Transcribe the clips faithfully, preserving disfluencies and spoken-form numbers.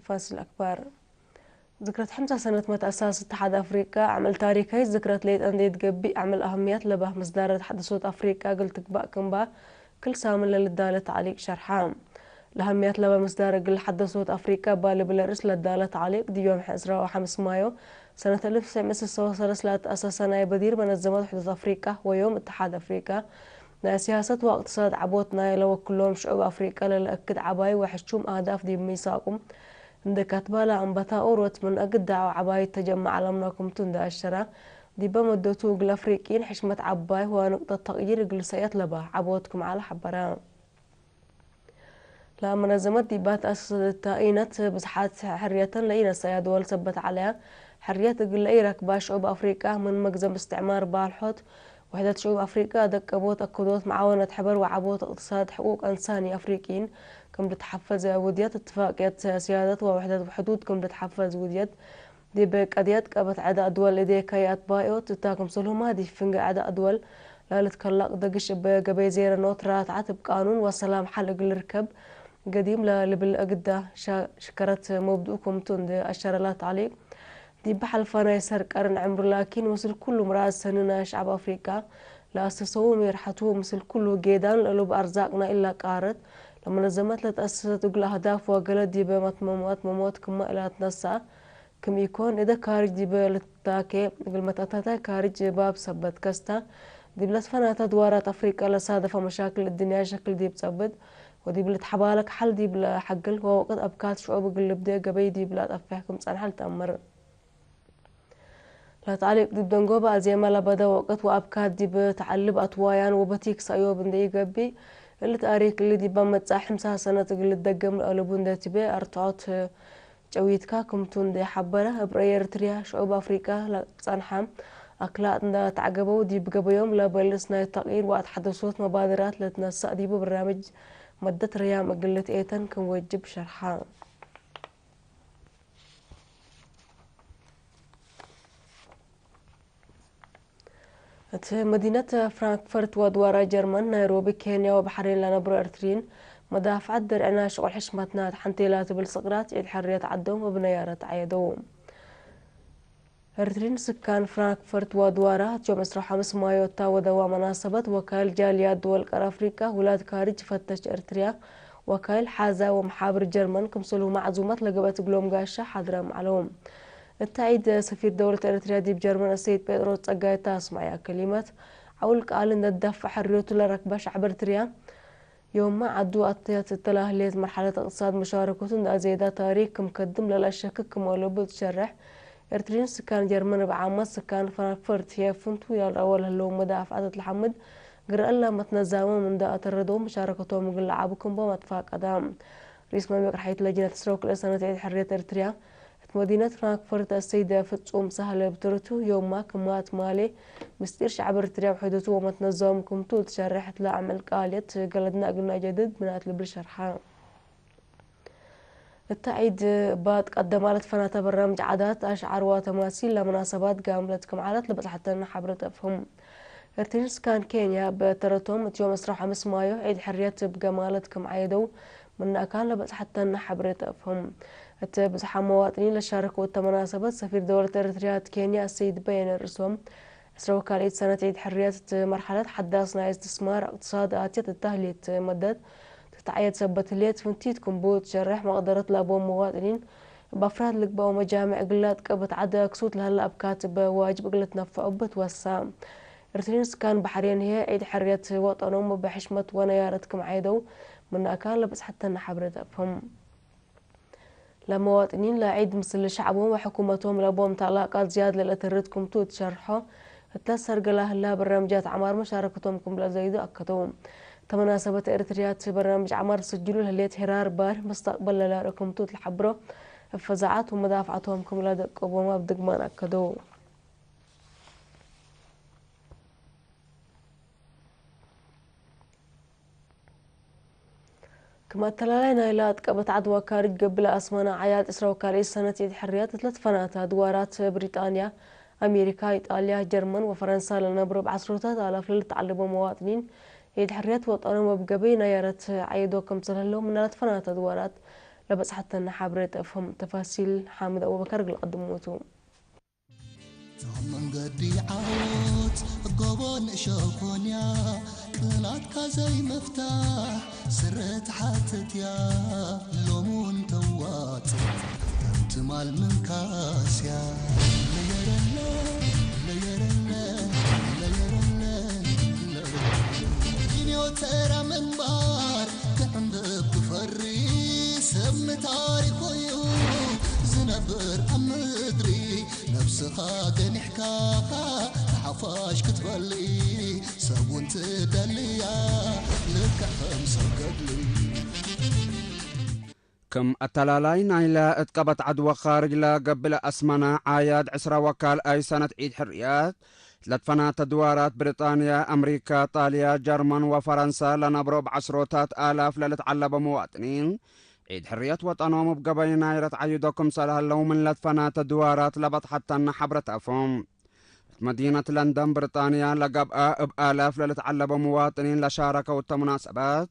ፋሲል አክባር። ዝክረት ሐምሳ ሰነት መትአሳስ እትሓድ አፍሪቀ፣ ዐመል ታሪካይት ዝክረት ሌጠ እንዴ ትገብእ፣ ዐመል አህምያት ለበ ምስዳረት ተሐድሶት አፍሪቀ እግል ትግባእ ክምባ ክል ሳምን ለልዳለ ተዕሊቅ ሸርሐ። ለአህምያት ለበ ምስዳር እግል ሐደሶት አፍሪቀ እባ ልብል ርእስ ለዳለ ተዕሊቅ፣ ዲብ ዮም ዕስራ ወሐምስ ማዮ ሰነት አልፍ ወትሰዕ ምእት ስሳ ወሰለስ ለአትአሰሰ ናይ በዲር መነዘመት ውሕደት አፍሪቀ ወዮም እትሓድ አፍሪቀ፣ ናይ ሲያሰት ወእቅትሳድ ዐቦት ናይ ለወክሎም ሽዑብ አፍሪቀ ለለአክድ ዐባይ ወሕሹም አህዳፍ ዲብ ሚሳቁም እንዴ ከትባ ለአንበታ ኦሮት ምን አግዳዕ ወዐባይ ተጀመዕ አለምነ ክምቱ እንዴ አሸረ፣ ዲበ መደቱ እግል አፍሪቅይን ሕሽመት ዐባይ ወንቅጠት ተቅይር እግል ሰእየት ለበ ዐቦት ክም ዐለ ሐበረ። ለመነዘመት ዲብ ተአሰሰት እተ ኢነት ብዝሓት ሕርየተን ለኢነሰያ ድወል ሰበት ዐለያ፣ ሕርየት እግል ለኢረክባ ሽዑብ አፍሪቀ ምን መግዘም እስትዕማር ባልሖት፣ ውሕደት ሽዑብ አፍሪቀ አደቀቦት አከዶት መዓወነት ሕበር ወዐቦት እቅትሳድ ሕቁቅ እንሳኒ አፍሪቅይን ክም ልትሐፈዝ ውድየት እትፋቅየት ሲያደት ወውሕደት ሕዱድ ክም ልትሐፈዝ ውድየት ዲብ ቀድየት ቀበት ዐዳ ድወል እዴ ከይ አትባዮት እታ ክምሰልሁማ ዲብ ፍንጌ ዐዳ ድወል ለልትከለቅ ደግሽ እበ ገበይ ዜረ ኖት ራትዓት እብ ቃኑን ወሰላም ሐል እግል ልርከብ ገዲም ለልብል አግዳ ሸ-፣ ሽከረት መብድኡ ክምቱ እንዴ አሸረ ለተዕሊቅ፣ ዲብ ሐልፋ ናይ ሰር ቀርን ዕምሩ ላኪን ምስል ኩሉ ምራድ ሰኒ ናይ ሸዐብ አፍሪቀ ለአሰሰዉ ሜርሐቱ ምስል ኩሉ ጌዳን ለእሉብ አርዛቅ ናይ እላ ቃረት ለመነዘመት ለተአሰሰት እግል አህዳፍ ወገለ ዲበ መትመሞት ክመ እላ ትነሰአ ክም ኢኮን፣ እደ ካርጅ ዲበ ልትታኬ እግል መትአታታይ ካርጅ ባብ ሰበት ከስታ፣ ዲብ ለትፈናተ ድዋራት አፍሪቀ ለሳደፈ መሻክል እድንያ ሸክል ዲብ ጸብጥ ወዲብ ልትሐባለክ ሐል ዲብ ለሐግል ወወቅት አብካት ሽዑብ እግል ልብዴ ገበይ ዲብ ለአጠፍሕ ክም ጸንሐ ልትአመር። ለተዕሊቅ ዲብ ደንጎበ አዜመ ለበደ ወቅት ወአብካት ዲብ ተዐልብ አትዋያን ወበቲክ ሰእዮብ እንዴ ኢገብእ፣ እሊ ታሪክ እሊ ዲብ መጽአ ሐምሳ ሰነት እግል ልትደገም ለአለቡ እንዴ ትቤ አርትዖት ጨዊትካ ክምቱ እንዴ ሐበረ፣ እብ ረኤ ኤርትርያ ሽዑብ አፍሪቀ ለጸንሐ አክላጥ እንዴ ተዐገበው፣ ዲብ ገበዮም ለበልስ ናይ ተቅይር ወአትሐደሶት መባደራት ለትነሰእ ዲቡ በርናምጅ መደት ረያም እግል ልትኤተን ክም ወጅብ ሸርሐ። እት መዲነት ፍራንክፈርት ወአድዋራ ጀርመን፣ ናይሮቢ ኬንያ ወበሐሬን ለነብሮ ኤርትርዪን፣ መዳፍዐት ደርዕና ሽቁል ሕሽመትና ተሐንቴ ላትብል ስቅራት ዒድ ሕርየት ዐዶም እብ ነያረት ዐየደው። ኤርትርዪን ስካን ፍራንክፈርት ወአድዋራ፣ እት ዮም ዕስራ ወሐምስ ማዮ እታ ወደዋ መናሰበት፣ ወካይል ጃልያት ድወል ቀር አፍሪቀ፣ ውላድ ካርጅ ፈተሽ ኤርትርያ፣ ወካይል ሐዛ ወመሓብር ጀርመን፣ ክምሰልሁ መዕዙመት ለገብአት እግሎም ጋሻ ሐድረም ዐለው። እተ ዒድ ሰፊር ደውለት ኤረትርያ ዲብ ጀርመን አሰይድ ጴጥሮስ ጸጋይ እተ አስመዐያ ከሊመት፣ ዐውል ቃል እንዴ ትዳፈዕ ሕርዮቱ ለረክበ ሸዕብ ኤረትርያ፣ ዮምመ ዐዱ አተየት እተ ለህሌት መርሐለት እቅትሳድ መሻረከቱ እንዴ አዜዳ ታሪክ ክም ከድም ለለአሸክክ ክም አለቡ ትሸርሕ። ኤረትርዪን ስካን ጀርመን እብ ዓመት ስካን ፍራንክፈርት ህዬ ፍንቱ ያልረአወ ለህለው መዳፍዐት እት ለሐምድ፣ ግረ እለ መትነዛሞም እንዴ አተረደው መሻረከቶም እግል ለዓቡ ክም ቦም አትፋቀዳ። ርኢስ መምለከት ረሒት ለጅነት ዕስራ ወክልኤ ሰነት ዒድ ሕርየት ኤረትርያ፣ እት መዲነት ፍራንክፈርት አሰይደ ፍጹም ሳህለ ብትርቱ፣ ዮማ ክማት ማሌ ምስጢር ሸዕብ ኤረትርያ ውሕደቱ ወመትነዛም ክምቱ ትሸርሕ እትለ አምዕል ቃልየት ገለድና እግልና ጀድድ ምናት ልብል ሸርሐ። እተ ዒድ እባ ትቀደማ ለትፈናተ በራምጅ ዓዳት፣ አሽዓር ወተማሲል ለመናሰባት ጋምለት ክም ዐለት ለበጽሐተነ ሐብረት አፍህም። ኤርትሪን ስካን ኬንያ በተረቶም እት ዮም ዕስራ ወሐምስ ማዮ ዒድ ሕርየት እብ ገማለት ክም ዐየደው፣ ምነ አካን ለበጽሐተነ ሐብሬት አፍህም። እት ብዝሓም መዋጥኒን ለሻረከው እተ መናሰበት፣ ሰፊር ደውለት ኤረትርያ እት ኬንያ አሰይድ በየነ ርእሶም፣ ዕስራ ወካልኢት ሰነት ዒድ ሕርየት እት መርሐለት ሐዳስ ናይ እስትስማር እቅትሳድ አትየት እተ ህሌት መደት ትትዐየድ ሰበት ህሌት፣ ፍንቲት ክም ቡ ትሸርሕ መቅደረት ለአቦም መዋጥኒን፣ እብ አፍራድ ልግበእ ወመጃምዕ እግል ለአትቀብት ዐደ ክሱት ለህለ አብካት እበ ዋጅብ እግል ልትነፈዑ እብ ትወሳ። ኤርትሪን ስካን በሐሬን ህዬ ዒድ ሕርየት ወጠኖም እብ ሕሽመት ወነያረት ክም ዐየደው ምነ አካን ለበጽሐተነ ሐብሬት አፍህም። ለመዋጥኒን ለዒድ ምስል ሸዕቦም ወሕኩመቶም ለቦም ተዕላቃት ዝያድ ለልአተርድ ክምቱ እት ሸርሖ፣ እተ ሰርገላ ህላ በርናምጃት ዐማር መሻረከቶም ክም ለዘይዱ አከደው። እተ መናሰበት ኤርትርያት በርናምጅ ዐማር ትስጅሉ ለህሌት ሄራር ባር መስተቅበል ለላርእ ክምቱ እት ለሐብሮ፣ እብ ፈዛዐት ወመዳፍዐቶም ክም ለደቀቦም እብ ድግማን አከደው። ክም አተላላይ ናይለ አትቀበት ዐድዋ ካርጅ ገብእ ለአስመነ አዕያድ ዕስራ ወካልኢት ሰነት ዒድ ሕርየት እት ለትፈናተ ድዋራት ብሪጣንያ፣ አሜሪካ፣ ኢጣልያ፣ ጀርመን ወፈረንሳ ለነብሮ እብ ዐስሮታት አላፍ ለልትዐለቦ መዋጥኒን፣ ዒድ ሕርየት ወጠኖም እብ ገበይ ነያረት ዐየዶ ክምሰል ህለው ምነ ለትፈናተ ድዋራት ለበጽሐተነ ሐብሬ ተፍህም ተፋሲል ሓምድ አቡበከር እግል ቀድሞቱ። ቶም መንገዲ ዓወት ጎቦ ንእሾ ኮንያ፣ ቅናትካ ዘይመፍታሕ ስረ ተሓተትያ፣ ሎሙን ተዋጽእ ከም ትማል ምንካስያ። ለየረለ፣ ለየረለ፣ ለየረለ፣ ለየረለ። ኪንዮ ተራ ምንባር ክዕንብብ ክፈሪ፣ ሰብ ንታሪኹ እዩ ዝነብር ኣብ ምድሪ። ነብስኻ ገኒሕካ ንሓፋሽ ክትበሊ፣ ሰብ እውን ትደልያ ልክዕ ከም ሰብ ገድሊ። ክም አተላላይ ናይለ እት ቀበት ዐድ ወኻርጅ ለገብእ ለአስመነ ዓያድ ዕስራ ወካልኣይ ሰነት ዒድ ሕርያት፣ ለትፈናተ ድዋራት ብሪጣንያ፣ አምሪካ፣ ጣልያ፣ ጀርመን ወፈረንሰ ለነብሮ እብ ዐስሮታት አላፍ ለልትዐለቦ መዋጥኒን፣ ዒድ ሕርየት ወጠኖም እብ ገበይ ናይ ረትዓዩዶ ክምሰል ሀለው ምን ለትፈናተ ድዋራት ለበጽሐተነ ሐብረት አፎም። እት መዲነት ለንደን ብሪጣንያ ለገብአ እብ አላፍ ለልትዐለቦ መዋጥኒን ለሻረከው እተ ሙናሰበት፣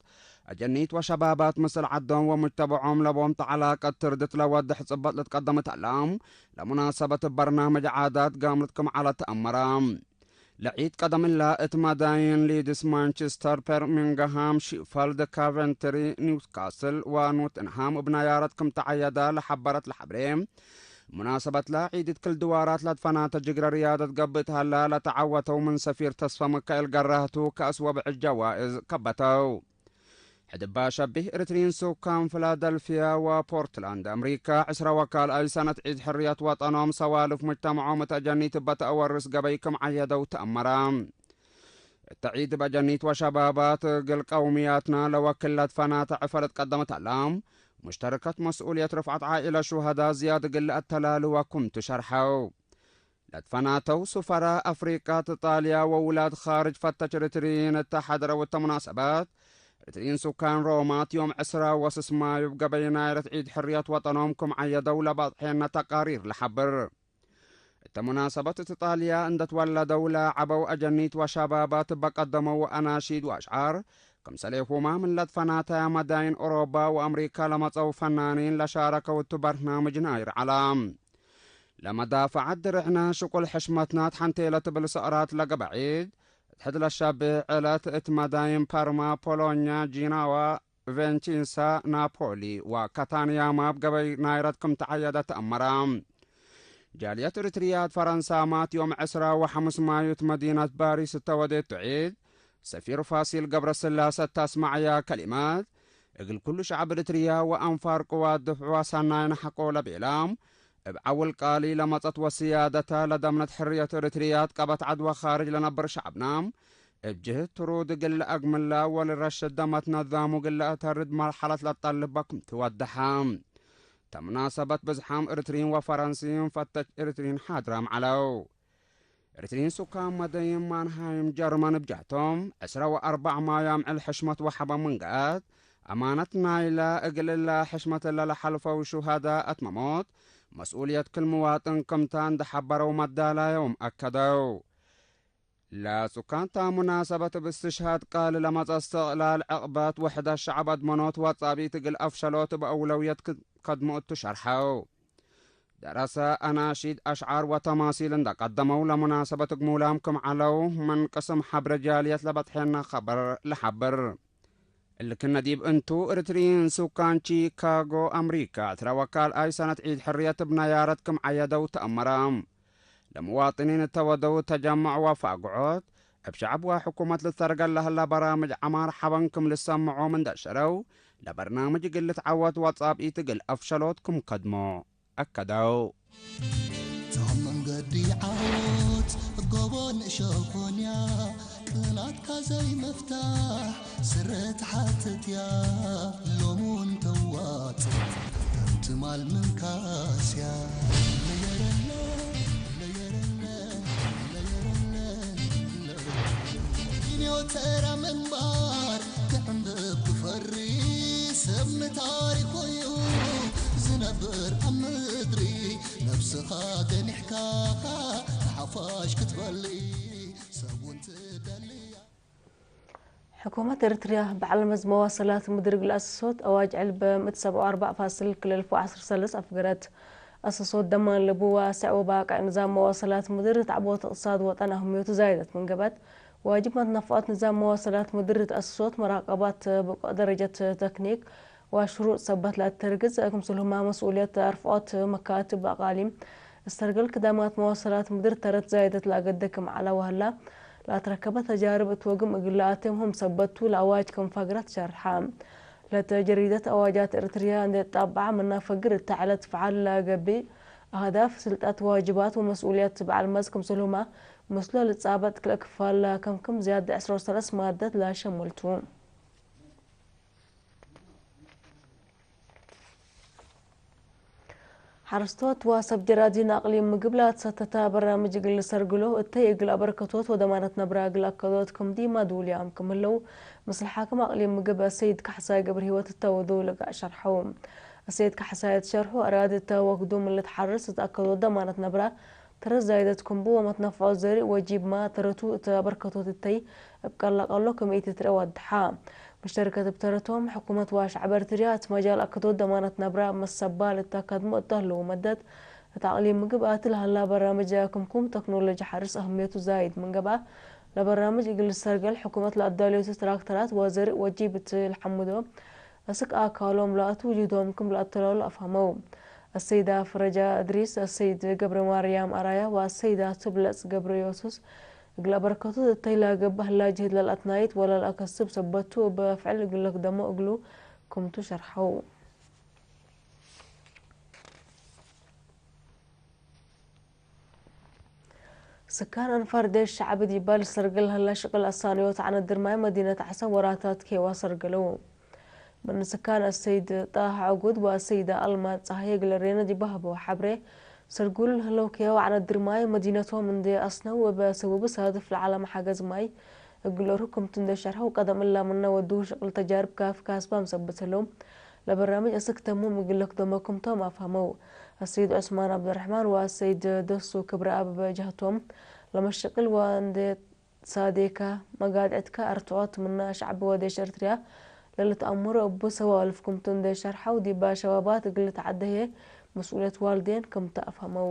አጀኒት ወሸባባት ምስል ዐዶም ወሙጅተመዖም ለቦም ተዐላቀት ትርድት ለወድሕ ጽበጥ ልትቀደምት ዐለ። ለሙናሰበት እብ በርናምጅ ዓዳት ጋምርት ክም ዐለት ተአመረ። ለዒድ ቀደም እለ እት መዳይን ሊድስ፣ ማንቸስተር፣ በርሚንግሃም፣ ሺፈልድ፣ ካቨንትሪ፣ ኒውካስል ወኖቲንግሃም እብ ነያረት ክም ተዐየደ ለሐበረት ለሐብሬ፣ ሙናሰበትለ ዒድ እት ክል ድዋራት ለትፈናተ ጅግረ ርያደት ገብእ ተሀላ ለተዐወተው ምን ሰፊር ተስፈ ምካኤል ገራህቱ ከእስ ወብዕድ ጀዋእዝ ከበተው። ሕድ እባ ሸቢህ ኤሪትሪን ሱካን ፊላደልፍያ ወፖርትላንድ አምሪካ፣ ዕስራ ወካልኣይ ሰነት ዒድ ሕርየት ወጠኖም ሰዋልፍ ሙጅተመዖም እት አጀኒት እበ ተአወርስ ገበይ ክም ዐየደው ተአመረ። እተ ዒድ እብ አጀኒት ወሸባባት እግል ቀውምያትና ለወክል ለትፈናተ ዕፈ ለትቀደመት ዐለ። ሙሽተርከት መስኡልየት ርፍዐት ዓኢለት ሹሀዳ ዝያድ እግል ለአተላልወ ክምቱ ሸርሐው። ለትፈናተው ሱፈራ አፍሪቃት፣ ጣልያ ወውላድ ካርጅ ፈተች ኤሪትሪን እተ ሐድረው እተ ሙናሰበት፣ ኤሪትሪን ሱካን ሮማት ዮም ዕስራ ወስስ ማዩ እብ ገበይ ናይ ረት ዒድ ሕርየት ወጠኖም ክም ዐየደው ለባጽሐነ ተቃሪር ለሐብር። እተ ሙናሰበት እት ጣልያ እንደ ትወለደው ለዐበው አጀኒት ወሸባባት እበ ቀደመው አናሺድ ወአሽዓር፣ ክምሰሌሁመ ምን ለትፈናተ መዳይን ኦሮባ ወአምሪካ ለመጸው ፈናኒን ለሻረከው እቱ በርናምጅ ናይር ዐለ። ለመዳፈዐት ድርዕነ ሽቁል ሕሽመትነ ተሐንቴ ለትብል ሰዕራት ለገብአ ዒድ፣ እት ሕድ ለሸብህ ዕለት እት መዳይን ፓርማ፣ ፖሎኛ፣ ጂናዋ፣ ቬንቺንሳ፣ ናፖሊ ወካታንያመ እብ ገበይ ናይረት ክም ተዐየደ ተአመረ። ጃልየት ኤሪትርያት ፈረንሳመ እት ዮም ዕስራ ወሐምስ ማዩ እት መዲነት ባሪስ እተ ወዴቱ ዒድ፣ ሰፊር ፋሲል ገብረስላሰ እተ አስመዐያ ከሊመት፣ እግል ኩሉ ሸዐብ ኤሪትርያ ወአንፋር ቅዋት ድፍዕ ወሰናይነ ሐቆ ለቤለ፣ እብ ዐውል ቃሊ ለመጸት ወስያደተ ለደምነት ሕርየት ኤሪትርያት ቀበት ዐድ ወኻርጅ ለነብር ሸዐብነ፣ እብ ጅህት ትሩድ እግል ለአግምለ ወልረሽድ ደመት ነዛሙ እግል ለአተርድ መርሐለት ለጠልበ ክም ትወደሐ። እተ ሙናሰበት ብዝሓም ኤሪትሪን ወፈረንሲን ፈተች ኤሪትሪን ሓድራም ዐለው። ኤሪትሪን ሱካን መደይን ማንሃይም ጀርመን እብ ጀህቶም፣ ዕስራ ወአርበዕ ማያም ዕል ሕሽመት ወሐበ ምን ገአት፣ አማነት ናይለ እግል እለ ሕሽመት እለ ለሐልፈው ሹሀዳ አትመሞት፣ መስኡልየት ክል ምዋጥን ክምተ እንደ ሐበረው መዳላዮም አከደው። ለሱካንታ ሙናሰበት እብ እስትሽሃድ ቃል ለመጸ እስትቅላል ዕቅበት ውሕደት ሸዐብ አድመኖት ወጻብኢት እግል አፍሸሎት እብ አውለውየት ክድ-፣ ከድሞ እቱ ሸርሐው። ደረሰ፣ አናሺድ፣ አሽዓር ወተማሲል እንደ ቀደመው ለሙናሰበት እግሙላም ክም ዐለው ምን ቅስም ሐብረ ጃልየት ለበጽሐነ ኸበር ለሐብር። እሊ ክነ ዲብ እንቱ፣ ኤሪትሪን ሱካን ቺካጎ፣ አምሪካ፣ ዕስራ ወካልኣይ ሰነት ዒድ ሕርየት እብ ነያረት ክም ዐየደው ተአመረ። ለምዋጥኒን እተ ወደው ተጀመዕ ወፋግዖት፣ እብ ሸዐብ ወሕኩመት ልትሰርገል ለህለ በራምጅ ዐማር ሐበን ክም ልሰምዖም እንደ ሸረው፣ ለበርናምጅ እግል ልትዐወት ወጻብኢት እግል አፍሸሎት ክም ከድሞ። አከደው። ቶም መንገዲ ዓወት ጎቦ ንእሾ ኮንያ፣ ቅናትካ ዘይመፍታሕ ስረ ተሓትትያ፣ ሎሙን ተዋጽእ ከም ትማል ምንካስያ። ለየረለ፣ ለየረለ፣ ለየረለ፣ ለየረለ። ኪንዮ ተራ ምንባር ክዕንብብ ክፈሪ፣ ሰብ ንታሪኹ እዩ ዝነብር ኣብ ምድሪ። ነብስኻ ገኒሕካ ንሓፋሽ ክትበሊ፣ ሰብ እውን ትደልያ። ሕኩመት ኤረትርያ በዐል መዝ መዋሰላት ምድር እግል አሰሶት አዋጅ ዕልብ ምእት ሰብዓ ወአርበዕ ፋስል ክልል ፎ ዐስር ሰለስ አፍገረት። አሰሶት ደማን ለቡ ዋሰዕ ወባቅዕ ንዛም መዋሰላት ምድር ተዕቦት እቅትሳድ ወጠን አህምዮቱ ዛይደት ምን ገብአት፣ ዋጅብ መትነፍዖት ንዛም መዋሰላት ምድር ተአሰሶት መራቀባት ብቁዕ ደረጀት ተክኒክ ወሽሩጥ ሰበት ለአተርግዝ፣ ክምስልሁማ መስኡልየት አርፍዖት መካትብ አቃሊም እስተርገል ክዳማት መዋሰላት ምድር ተረት ዛይደት ለአገደ ክም ዐላ ወሀላ፣ ለአትረከበ ተጃርብ እት ወግም እግል ለአቴም ህም ሰበቱ ለአዋጅ ክም ፈግረት ሸርሐ። ለተ ጀሪደት አዋጃት ኤረትርያ እንዴ ትጣበዐ ምና ፈግር እተ ዐለት ፈዓል ለገብእ አህዳፍ፣ ስልጠት፣ ዋጅባት ወመስኡልየት በዐል መዝ ክምስልሁማ ምስሎ ልጻበጥ ክልኤ ክፋል ለከምክም ዝያድ ዐስራ ወሰለስ ማደት ለሸምል ቱ። ሐረስቶት ወሰብ ጀራዲን አቅሊም ምግብ ለአትሰተተ በራምጅ እግል ልሰርግሎ እተይ እግል አበርከቶት ወደማነት ነብረ እግል አከዶት ክም ዲማ ዱልያም ክም ህለው፣ ምስል ሓክም አቅሊም ምግብ አሰይድ ካሕሳይ ገብረሂወት እተ ወዶ ለጋእ ሸርሐው። አሰይድ ካሕሳይ እት ሸርሑ፣ አራድ እተ ወክዱ ምን ልትሐርስ እት አከዶት ደማነት ነብረ፣ ተረት ዛይደት ክምቡ ወመትነፍዖት ዘርእ ወጂብማ ተረቱ እት አበርከቶት እተይ እብ ቀለቀሎ ክም ኢትትርኤ ወድሐ። ሙሽተርከት እብ ተረቶም፣ ሕኩመት ወሸዕብ ኤረትርያ እት መጃል አከዶት ደማነት ነብረ መሰባል እተ ከድሞ እተ ህለው መደት፣ እት አቅሊም ምግብ አቲ ለሀላ በራምጅ ክምኩም ተክኖሎጂ ሐርስ አህምየቱ ዛይድ ምን ገብአ፣ ለበራምጅ እግል ልሰርገል ሕኩመት ለአዳልዮቱ ትራክተራት ወዘርእ ወጂብ እት ለሐምዶ፣ አስክ አካሎም ለአቱ ጅህዶም ክም ለአተላሉ አፍሀመው። አሰይዳ ፍረጃ እድሪስ፣ አሰይድ ገብረማርያም አራያ ወአሰይዳ ትብለጽ ገብረዮሱስ፣ እግል አበርከቱ እተይ ለገብእ ህላ ጅህድ ለልአትናይት ወለልአከስብ ሰበት ቱ፣ እብ ፍዕል እግል ለክደሞ እግሉ ክምቱ ሸርሐው። ስካን አንፋር ዴሽ ሸዕብ ዲባ ልሰርግል ለህላ ሽቅል አሳንዮት ዐነድር ማይ መዲነት ዐሰብ ወራታት ኬዋ ሰርገለው። ምን ስካን አሰይድ ጣህ ዐጉድ ወአሰይደ አልማዝ ጸሃዬ እግል ሬነ ዲባ ሀበው ሐብሬ፣ ሰርጉል ለህለው ኬዋ ዐነድር ማይ መዲነቶም እንዴ አስነው፣ እበ ሰቡብ ሳድፍ ለዐለ መሓገዝ ማይ እግል ኦርሁ ክምቱ እንዴ ሸርሐው፣ ቀደም እላ ምነ ወድሁ ሽቅል ተጃርብ ካፊ ካስባም ሰበት ህለው፣ ለበራምጅ አስክ ተሙም እግል ለክደሞ ክምቶም አፍሀመው። አሰይድ ዑስማን ዐብደረሕማን ወአሰይድ ደሱ ክብረአብ ጀህቶም፣ ለመሸቅል ወእንዴ ሳዴከ መጋድዕትከ አርትዖት ምነ ሸዕብ ወዴሽ ኤረትርያ ለልትአምሮ እቡ ሰዋልፍ ክምቱ እንዴ ሸርሐው፣ ዲባ ሸባባት እግል ልትዐደ ህዬ መስኡልየት ዋልዴን ክምተ አፍሀመው።